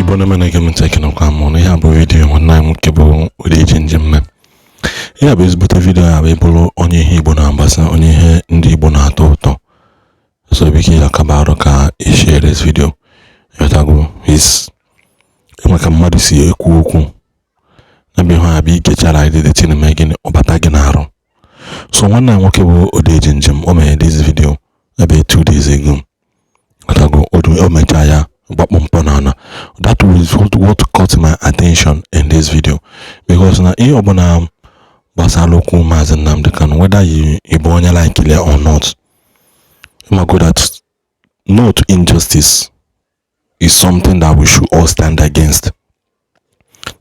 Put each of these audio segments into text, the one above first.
Igbo na ege m ntị, ekenekwa m ụnụ. Ihe a bụ vidiyo nwanne anyị nwoke bụ Odeji Njem mee. Ihe a bụ ezigbote vidiyo a bụ ịbụrụ onye ihe Igbo na-agbasa, onye ihe ndị Igbo na-atọ ụtọ. So biko, ya kaba arụ ka ị share this video. Ịghọtago his enwe ka mmadụ si ekwu okwu na bụ ihe a bụ igechara the thing mee gịnị, ọ bata gị n'arụ. So nwanne anyị nwoke bụ Odeji Njem, o mere this video ebe 2 days ago. Ịghọtago, o mechaa ya gbakpọ mpọ n'ala. That was what caught my attention in this video, because na ihe ọbụla gbasara okwu Maazị Nnamdi Kanu, whether you ị bụ onye like ya or not, ịmago that no to injustice is something that we should all stand against.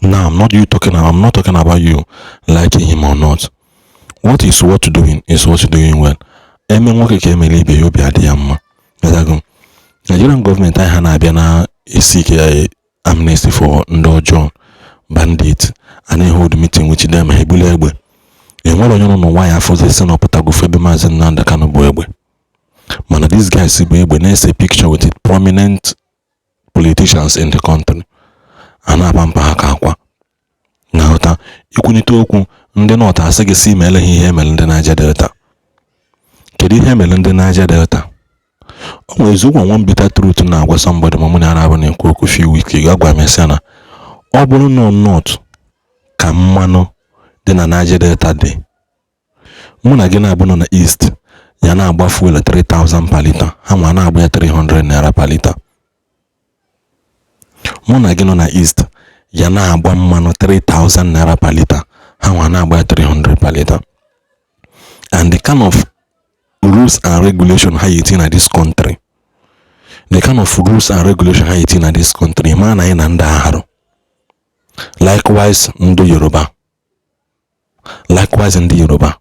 Now, I'm not talking about you liking him or not. What is what doing is what doing well. Eme nwoke ka emere ibe ya, obi adị ya mma. Ịghọtago? Nigerian gọọmenti anyị, ha na-abịa na esi amnesty for ndị ọjọọ, bandit, a na-hold meeting with them, ha ebuli egbe. Enwere onye nọ n'ụwa ya afọzi si na ọpụtago ebe Maazị Nnamdi Kanu bụ egbe, mana these guys bụ egbe na-ese picture with prominent politicians in the country, a na-aba mpa ha ka akwa na-aghọta ikwunite okwu. Ndị North asị gị si meele ha ihe emere ndị Niger Delta. Kedu ihe emere ndị Niger Delta? O nwere eziokwu, one bitter truth na-agwa somebody ma mụ na ya na-abụ na-ekwu okwu few weeks ago, agwa m ya sị na ọ bụrụ na North ka mmanụ dị na Niger Delta dị, mụ na gị na-abụ nọ na East ya na-agba fuel 3000 per liter, ha nwa na-agba ya 300 naira per liter. Mụ na gị nọ na East ya na-agba mmanụ 3000 naira per liter, ha nwa na-agba ya 300 per liter. And the kind of rules and regulation ha yi na this country, the kind of rules and regulation ha eti na this country, ma na anyị na ndị agharụ. Likewise ndị Yoruba, likewise ndị Yoruba,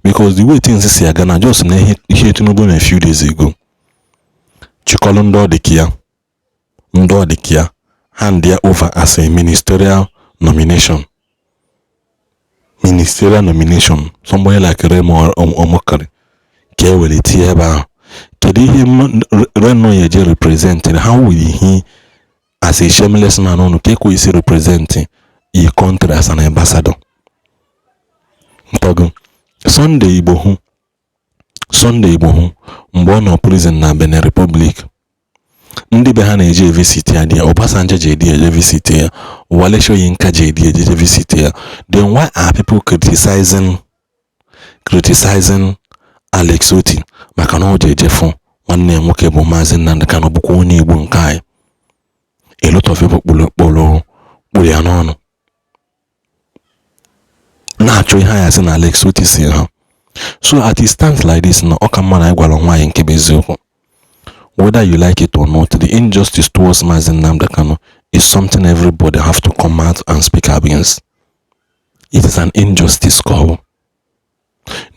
because the way things si aga na just na ihe Tinubu na few days ago chịkọrọ ndị ọ dị ka ya, ndị ọ dị ka ya, hand ya over as a ministerial nomination, ministerial nomination, somebody like Reno Omokri ka e were tinye ebe ahụ. Kedu ihe Reno ya eje represent? How will he, as a shameless man, unu ka ekwe isi represent a country as an ambassador? Ntọgụ Sunday Igboho, Sunday Igboho, mgbe ọ nọ prison na Benin Republic, ndị be ha na-eje evisit ya dị, Obasanjo ji edi eje visit ya, Wale Soyinka ji edi eje visit ya. Then why are people criticizing Alex Otti maka na ọ ji eje fụ nwanne ya nwoke bụ Maazị Nnamdi Kanu, bụkwa onye Igbo nke anyị? A lot of people kpụrụ kpụrụ kpụrụ ya n'ọnụ, na-achọ ihe anyị sị na Alex Otti si ha. So at it stands like this, na ọ ka mma na anyị gwara nwaanyị nke bụ eziokwu. Whether you like it or not, the injustice towards Maazị Nnamdi Kanu is something everybody have to come out and speak against. It is an injustice ka ọ bụ.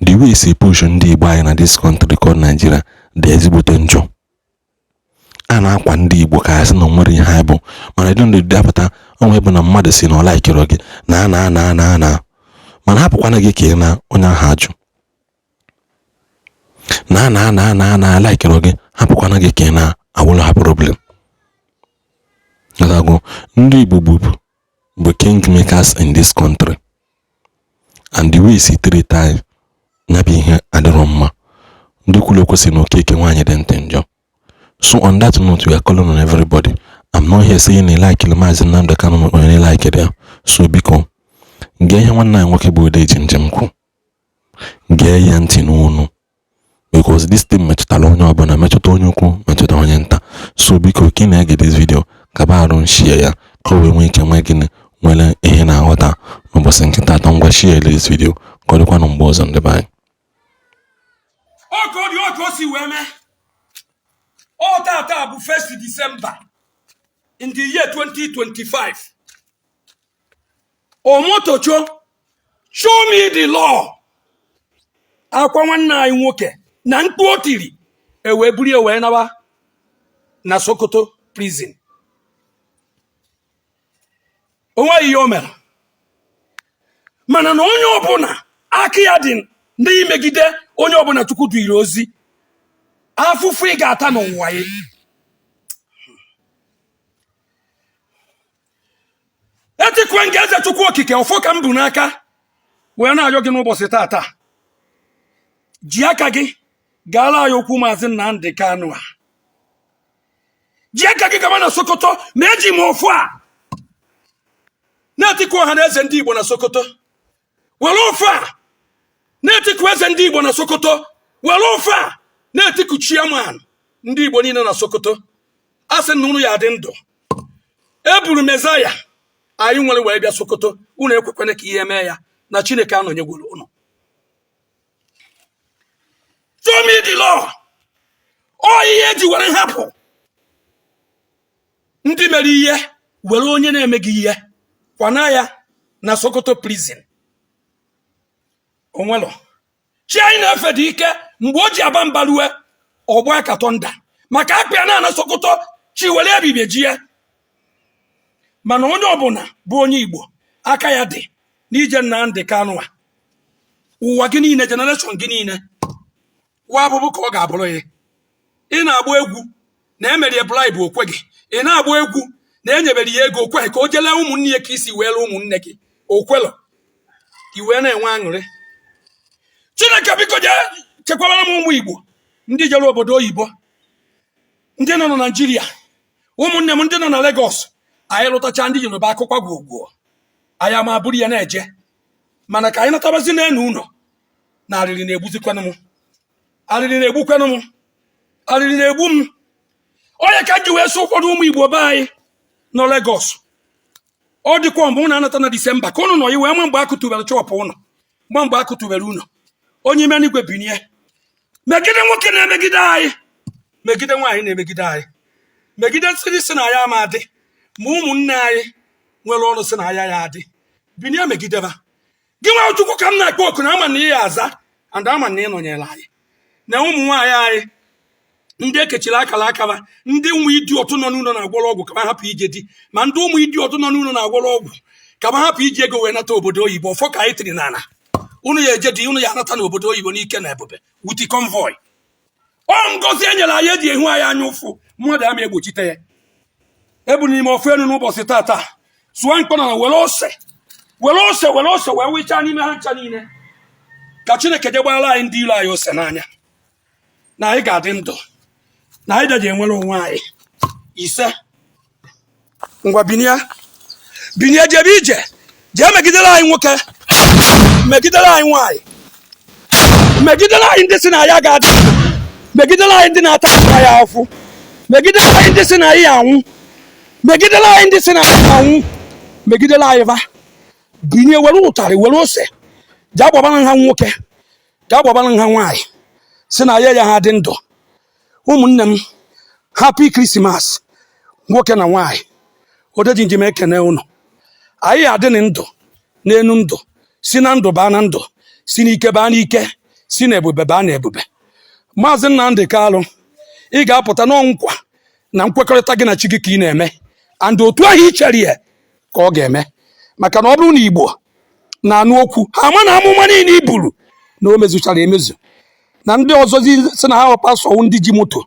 The way si push ndị Igbo anyị na this country called Nigeria dị ezigbote njọ. A na-akwa ndị Igbo ka ya sị na nwere ihe anyị bụ, mana ịdị ndụ dapụta onwe bụ na mmadụ si na ọ likeịrọ gị na na na na na, mana hapụkwana gị ka ị na onye ahụ ajụ na na na na na likeịrọ gị, hapụkwana gị ka ị na awụlụ ha problem. Nghọtago? Ndị Igbo bụ king makers in this country, and the way si treat anyị ya bụ ihe adịrọ mma. Ndị kwuru okwu sị na okeke nwaanyị dị ntị njọ. So on that note, we are calling on everybody. I'm not here saying na like Maazị Nnamdi Kanu ma onye like ya. So biko, gee ihe nwanne anyị nwoke bụ Odeji Njem kwu, gee ya ntị n'onu, because this thing metụtara onye ọbụla, metụta onye ukwu, metụta onye nta. So biko, ka ị na-ege this video, kaba arụ share ya ka o wee nwee ike nwee gịnị, nwere ihe na-aghọta n'ụbọchị nke taata. Ngwa, share this video ka ọ dịkwanụ mgbe ọzọ, ndị be anyị. Ọ ka ọ dị, ọ ka o si wee mee. Ọ tata bụ 1st December in the year 2025. Omotosho, show me the law. Akwa nwanne anyị nwoke na mkpu o tiri ewee buru ya wee naba na Sokoto prison. O nweghị ihe o mere, mana na onye ọbụla aka ya dị n'imegide onye ọbụla Chukwu duiri ozi, afụfụ ị ga-ata n'ụwa ya. Etikwe nga eze Chukwu Okike, ọfọ ka m bu n'aka wee na-arịọ gị n'ụbọchị taata, ji aka gị gaala anyị okwu Maazị Nnamdi Kanu a. Ji aka gị gaba na Sokoto, ma eji m ọfọ a na-etiku ọha na eze ndị Igbo na Sokoto, were ọfọ a na-etiku eze ndị Igbo na Sokoto, were ọfọ a na-etiku chairman ndị Igbo niile na Sokoto. A sị na unu ya adị ndụ. E buru Messiah anyị nwere wee bịa Sokoto, unu ekwekwana ka ihe mee ya, na Chineke anọnyegwuru unu. Show me the law. Ọ ihe eji were hapụ ndị mere ihe, were onye na-emeghị ihe kwana ya na Sokoto prison. Onwelo chi anyị na-efe dị ike. Mgbe o ji aba mba rue ọgbọ ka thunder maka akpị ya na Sokoto, chi were ebibie ji ya. Mana onye ọbụla bụ onye Igbo aka ya dị n'ije Nnamdi Kanu a, ụwa gị niile, generation gị niile, wa abụbụ ka ọ ga-abụrụ ya. Ị na-agba egwu na emerie bribe, okwe gị. Ị na-agba egwu na enyebere ya ego, okwe ka o jele ụmụnne ya ka isi wee lee ụmụnne gị, okwelọ i wee na-enwe aṅụrị. Chineke, biko jee chekwabara m ụmụ Igbo ndị jere obodo oyibo, ndị nọ na Naijiria, ụmụnne m ndị nọ na Lagos. Anyị lụtacha ndị Yoruba akụkwa gwogwo anyị ama bụrụ ya na-eje, mana ka anyị natabazi n'elu ụlọ na arịrị na-egbuzikwanụ m, arịrị na-egbukwanụ m, arịrị na-egbu m. Onye ka m ji wee sị ụfọdụ ụmụ Igbo be anyị nọ Lagos, ọ dịkwa mgbe ụnụ anata na Disemba ka ụnụ nọ iwe ma mgbe akụtubere chọpụ ụnụ, ma mgbe akụtubere ụnụ. Onye ime n'igwe, binie megide nwoke na-emegide anyị, megide nwaanyị na-emegide anyị, megide nsịrị si na ya ama adị, ma ụmụnne anyị nwere ọrụ si na ya ya adị. Binie megideba gị nwa Chukwu ka m na-akpọ oku na ama na ị aza and ama na ị nọnyere anyị. Na ụmụ nwaanyị anyị ndị ekechiri akara akara, ndị ụmụ idi ọtụ nọ n'ụlọ na-agwọrọ ọgwụ ka ha hapụ ije di, ma ndị ụmụ idi ọtụ nọ n'ụlọ na-agwọrọ ọgwụ ka ha hapụ iji ego wee nata obodo oyibo, ọfọ ka anyị tiri n'ala, unu ya eje di, unu ya anata n'obodo oyibo n'ike na ebube with convoy. Ọ ngozi e nyere anyị eji ehu anyị anya ụfụ, mmadụ ama egbochite ya. Ebu n'ime ofe elu n'ụbọchị tata, sụọ mkpọ na were ose, were ose, were ose wee wichaa n'ime ha ncha niile, ka Chineke je gbara anyị ndị iro anyị ose n'anya, na anyị ga-adị ndụ, na anyị daji enwere onwe anyị. Ise. Ngwa, binie, binie, jebe ije, jee megidere anyị nwoke, megidere anyị nwaanyị, megidere anyị ndị si na ya ga-adị ndụ, megidere anyị ndị na-ata anyị afụ, megidere anyị ndị si na anyị anwụ, megidere anyị ndị si na anyị anwụ, megidere anyị va. Binie, were ụtarị, were ose, jee gbabara ha nwoke, jee gbabara ha nwaanyị si na ya ya ha dị ndụ. Ụmụnne m, happy Christmas, nwoke na nwaanyị. Odeji njem ekene unu. Anyị adị ndụ n'enu ndụ, si na ndụ baa na ndụ, si n'ike baa n'ike, si na ebube baa na ebube. Maazị Nnamdi Kanu, ị ga-apụta n'ọnkwa na nkwekọrịta gị na chi gị ka ị na-eme, and otu ahụ ị chere ya ka ọ ga-eme, maka na ọ bụrụ na Igbo na-anụ okwu ha ama na amụma niile i buru na o mezuchara emezu, na ndị ọzọ si na ha pastọ, ndị ji moto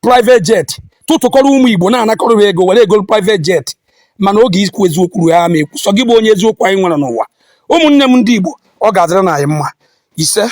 private jet tụtụkọrọ ụmụ Igbo na-anakọrọ ha ego were ego private jet, mana oge ikwu eziokwu ruo, ha ma ekwu. Sọ gị bụ onye eziokwu anyị nwere n'ụwa. Ụmụnne m ndị Igbo, ọ ga-adịrị na anyị mma. Ise.